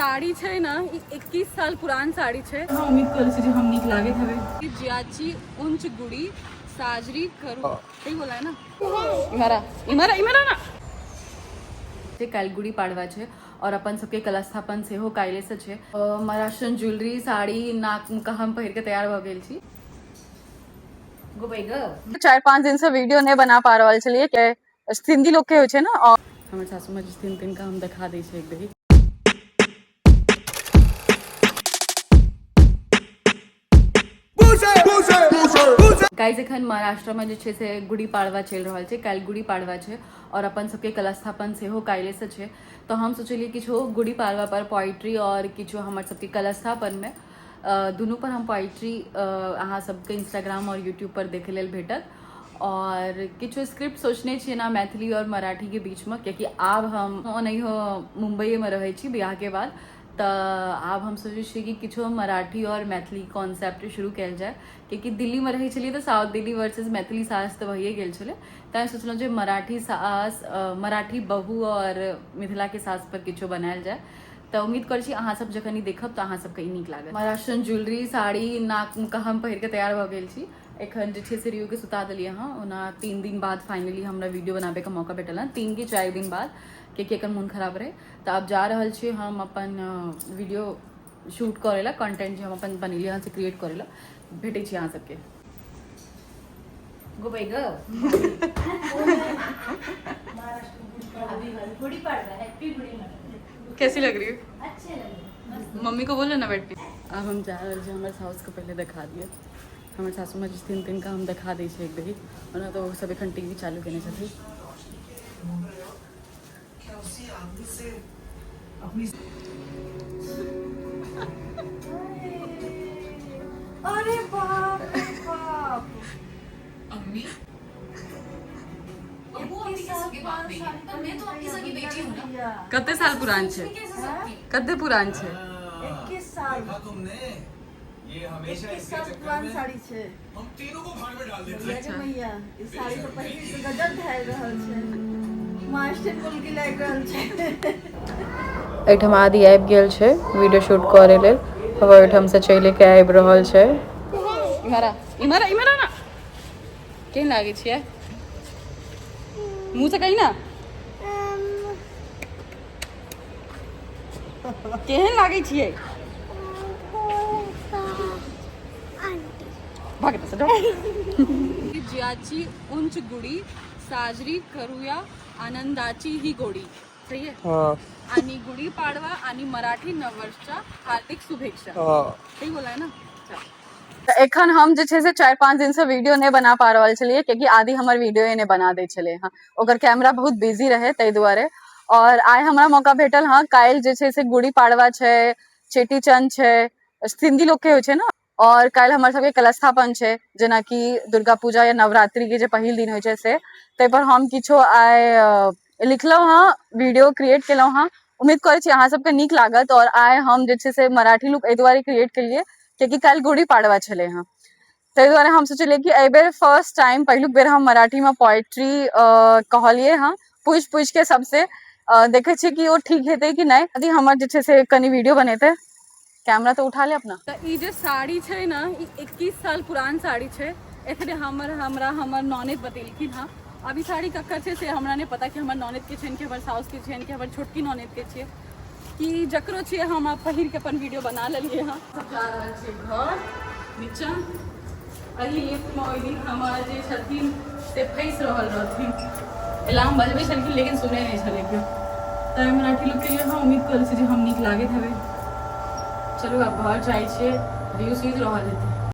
साड़ी छै ने, ई 21 साल पुरान साड़ी छै। हम उम्मीद करै छी जे हम नीक लागैत हेबै। ज्याची ऊंच गुड़ी साजरी करू, सही बोला है ना? इमरा इमरा इमरा ना। जे काल्हि गुड़ी पाड़वा छै और अपन सबके कलस्थापन सेहो काल्हिसँ छै। महाराष्ट्रन ज्वेलरी, साड़ी, नाक मुका हम पहिर के तैयार भऽ गेल छी। गो भाई गो। 4-5 दिन से वीडियो नहीं बना पा रहल छलियै के सिंधी लोग के होइ छै ने। और हमर सासू माँ जे छथिन तिनका हम देखा दै छी एक बेरी। गाइस, एखन महाराष्ट्रमे जे छै से गुड़ी पाड़वा चलि रहल छै। काल्हि गुड़ी पाड़वा छै और अपन सबके कलस्थापन सेहो काल्हिसँ छै। तऽ हम सोचलियै किछु गुड़ी पाड़वा पर पोइट्री और किछु हमर सबके कलस्थापनमे दुनू पर हम पोइट्री अहाँ सबके इंस्टाग्राम और यूट्यूब पर देखै लेल भेटत। और किछु स्क्रिप्ट सोचने छियै ना मैथिली और मराठीके बीचमे, कियाकि आब हम ओनाहियो मुम्बइएमे रहै छी बियाहके बाद, तऽ आब हम सोचै छियै कि किछु मराठी और मैथिली कॉन्सेप्ट शुरू कयल जाय, कियाकि दिल्लीमे रहै छलियै तऽ साउथ दिल्ली वर्सेस मैथिली सास तऽ भइए गेल छलै। तैँ सोचलहुँ जे मराठी सास, मराठी बहू और मिथिलाके सास पर किछु बनायल जाय। तऽ उम्मीद करै छी अहाँ सब जखन ई देखब तऽ अहाँ सबके ई नीक लागत। महाराष्ट्रन ज्वेलरी, साड़ी, नाक मुका हम पहिर के तैयार भऽ गेल छी। एखन जे छै से रियू के सुता देलियै हँ। ओना 3 दिन बाद फाइनली हमरा वीडियो बनाबैके मौका भेटल हँ, 3 कि 4 दिन बाद, कियाकि एकर मोन खराब रहै। तऽ आब जा रहल छी हम अपन वीडियो शूट करै लए, कंटेंट जे हम अपन बनेलियै हँ से क्रिएट करै लए। भेटै छी अहाँ सबके। गो भाई गो। गुड़ी पाड़वा, हैप्पी गुड़ी पाड़वा। कैसी लग रही है? अच्छे लग रहे। मम्मी को बोलो ना बैठ के। आब हम जा रहल छी, हमर साउसके पहिले देखा दिअ। हमर सासू माँ जे छथिन तिनका हम देखा दै छी एक बेरी। ओना तऽ ओ सब एखन टी वी चालू केने छथिन। अरे बाप रे बाप। अम्मी, अब वो आपकी सगी बाप नहीं है, पर मैं तो आपकी सगी बेटी हूँ ना। कते साल पुरान छै? कैसे सकती? कते पुरान छै? 21 साल। देखा तुमने, ये हमेशा 21 इसके साल चक्कर पुरान में साड़ी छै। हम तीनों को भाड़ में डाल देते हैं। भैया के मैया, ई साड़ी तऽ पहिर के गजब भए रहल छै, मास्टर मुल्की लागि रहल छै। एहिठाम आदि आबि गेल छै वीडियो शूट करै लेल। अब ओहिठाम से चलि के आबि रहल छै। इमरा इमरा इमरा ना, केहन लागै छियै? मुँह से कही ना, केहन लागै छियै? भाग एतऽ से, जाउ। ज्याची उंच गुडी साजरी करूया आनंदाची ही गोडी। सही आहे? हाँ। आणि गुढीपाडवा आणि मराठी नववर्षच्या हार्दिक शुभेच्छा। हाँ। सही बोला है ना? तऽ एखन हम जे छै से 4-5 दिन से वीडियो नहि बना पा रहल छलियै, कियाकि आदि हमर वीडियो नहि बना दै छलै हँ, ओकर कैमरा बहुत बिजी रहै ताहि दुआरे। और आइ हमरा मौका भेटल हँ। काल्हि जे छै से गुड़ी पाड़वा छै, चेटीचंद छै, सिंधी लोग के होइ छै ने, और काल्हि हमर सबके कलस्थापन छै, जेनाकि दुर्गा पूजा या नवरात्रि के जे पहिल दिन होइ छै से। ताहि पर हम किछो आइ लिखलहुँ हँ, वीडियो क्रिएट केलहुँ हँ। उम्मीद करै छी अहाँ सबके नीक लागत। और आइ हम जे छै से मराठी लुक एहि दुआरे क्रिएट केलियै कियाकि काल्हि गुड़ी पाड़वा छलै हँ, ताहि दुआरे हम सोचलियै कि एहिबेर फर्स्ट टाइम, पहिलुक बेर हम मराठीमे पोएट्री कहलियै हँ पूछि पूछि के सबसे। देखै छियै कि ओ ठीक हेतै कि नहि। यदि हमर जे छै से कनि वीडियो बनेतै, कैमरा तऽ उठा ले अपना। तऽ ई जे साड़ी छै ने, ई 21 साल पुरान साड़ी छै। एखने हमरा हमर ननैद बतेलखिन हँ। अब ई साड़ी ककर छै से हमरा नहि पता, कि हमर ननैद के छनि कि हमर साउस के छनि कि हमर छोटकी ननैद के छियै कि जकरो छियै। हम आब पहिर के अपन वीडियो बना लेलियै हँ। सब जा रहल छियै घर नीचा। एहि लिफ्टमे ओहि दिन हमर जे छथिन से फँसि रहल रहथिन, अलार्म बजबै छलखिन लेकिन सुनै नहि छलै केओ। तऽ मराठी लोकके लिए हम उम्मीद करै छी जे हम नीक लागैत हेबै। चलू आब घर जाइ छियै, रियू सुति रहल हेतै।